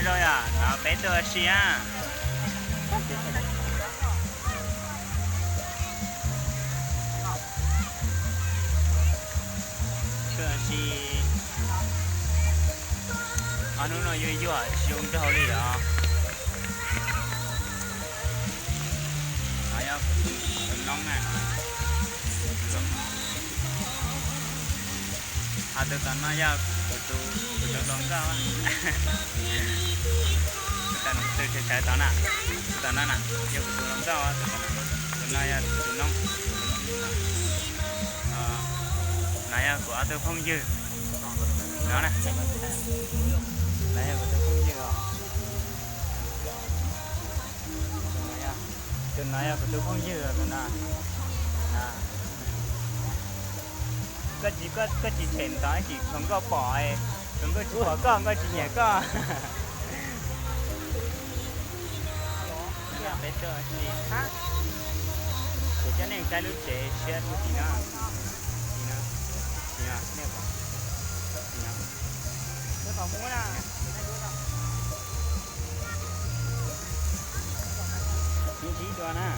Yog no peb tuaj ua si na. Tuaj ua si. Ob hnub no yuag yuag tsis zoo nraug li os. No yog kuv tus noob na. Ho tus tom no yog kuv tus hluas nkauj. Tus sawv sawv tod na, tus tom no na, yog kuv tus hluas nkauj, tus no yog tus noob. No yog kuv ob tug phooj ywg. No na, no yog kuv tus phooj ywg os. Tus no yog kuv tus phooj ywg tus no. Koj tsis, koj tsis them tod tsis hluas nkauj pom, hluas nkauj tsis pom koj, nkauj tsis nyiam koj. Peb tuaj ua si, kuv coj nej saib lub tsev siab puag tim no. Tim no, tim no, tim no. Ntsib dua na.